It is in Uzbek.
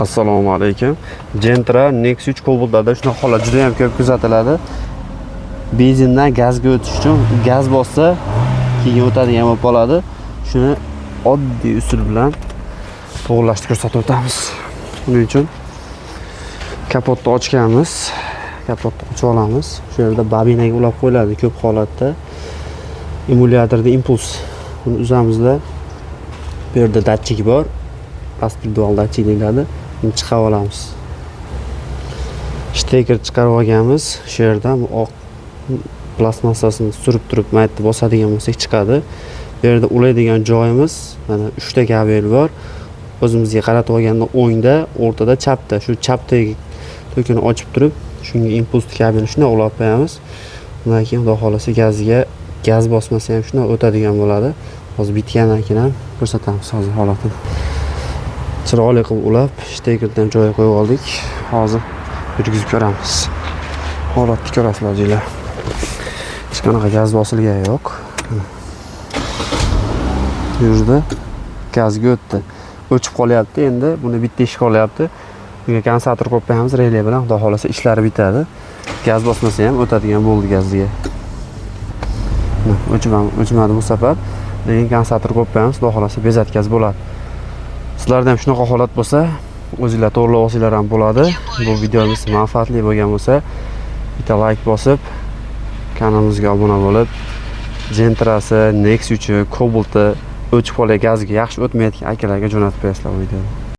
Assalomu alaykum. Gentra, Nexia 3, Cobaltlarda shunaqa holat juda ham ko'p kuzatiladi. Benzindan gazga o'tish uchun gaz bossa, keyin o'tadigan bo'lib qoladi. Shuni oddiy usul bilan to'g'rilashni ko'rsatib o'tamiz. Buning uchun kapotni ochganmiz. Kapotni ochib olamiz. Shu yerda bobinaga ulab qo'yiladi ko'p holatda. Emulyatorda impuls. Buni uzamizda. Bu yerda datchik bor. Распредвал datchik deyiladi. Buni chiqarib olamiz. Shteker chiqarib olganmiz. Shu yerdan bu oq plastmassasini surib turib maytni bosadigan bo'lsak, chiqadi. Bu yerda ulaydigan joyimiz mana 3 ta kabel bor. O'zimizga qaratib olganda o'ngda, o'rtada, chapda. Shu chapdagi tokini ochib turib, shunga impuls kabelni shunday ulab qo'yamiz. Undan keyin, Xudo xohlasa, gazga gaz bosmasa ham shunday o'tadigan bo'ladi. Hozir bitgandan keyin ham ko'rsatamiz hozir holatini. Chiroyli qilib ulab, shtekerni ham joyiga qo'yib oldik. Hozir yurgizib ko'ramiz. Holatni ko'rasizlar, o'zinglar. Hech qanaqa gaz bosilgani yo'q. Yurdi. Gazga o'tdi. O'chib qolyapti endi. Buni bitta ish qolyapti. Bunga kondensator qo'yib qo'yamiz rele bilan. Xudo xohlasa, ishlari bitadi. Gaz bosmasa ham o'tadigan bo'ldi gazga. Mana, o'chib ham o'chmadi bu safar. Lekin kondensator qo'yib qo'yamiz, Xudo xohlasa, без отказ bo'ladi. Sizlarda ham shunaqa holat bo'lsa, o'zinglar to'g'rilab olsanglar ham bo'ladi. Bu videomiz manfaatli bo'lgan bo'lsa, bitta like bosib, kanalimizga obuna bo'lib, Gentrasi, Nexia 3, Cobalt'i o'chib qolgan, gazga yaxshi o'tmayotgan akalarga jo'natib qo'yasizlar bu videoni.